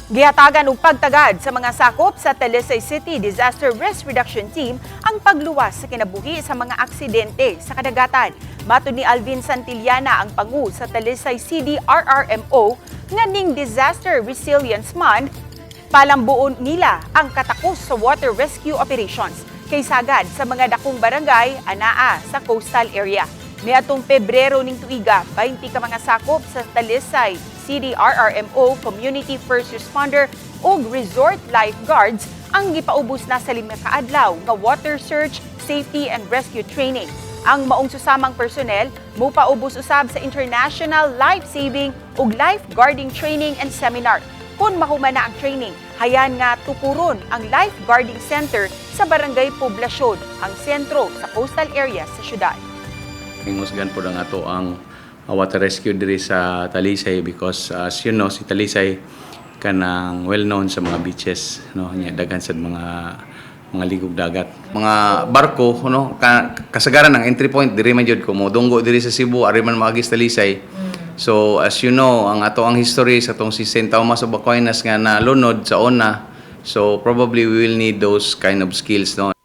Gihatagan og pagtagad sa mga sakop sa Talisay City Disaster Risk Reduction Team ang pagluwas sa kinabuhi sa mga aksidente sa kadagatan. Matod ni Alvin Santillana, ang pangu sa Talisay CDRRMO, nga ning Disaster Resilience Month, palambuon nila ang katakos sa water rescue operations kay sagad sa mga dakong barangay anaa sa coastal area. Niadtong Pebrero ning tuiga, 20 ka mga sakop sa Talisay CDRRMO, Community First Responder ug Resort Lifeguards ang gipaubos na sa 5 ka adlaw nga water search, safety and rescue training. Ang maong susamang personnel mupaubos usab sa International Life Saving ug Lifeguarding Training and Seminar. Kung mahuman na ang training, hayan nga tukuron ang Lifeguarding Center sa Barangay Poblasyon, ang sentro sa coastal area sa syudad. Hingusgan po ang ato ang water rescue diri sa Talisay because as you know, si Talisay kanang well known sa mga beaches, no? Nya daghan sad mga ligog dagat, mga barko, no? Kasagaran ang entry point diri man jud ko modunggo diri sa Cebu, ari man maagi sa Talisay. So as you know, ang ato ang history sa tong si St. Thomas of Aquinas nga nalunod sa una, so probably we will need those kind of skills, no?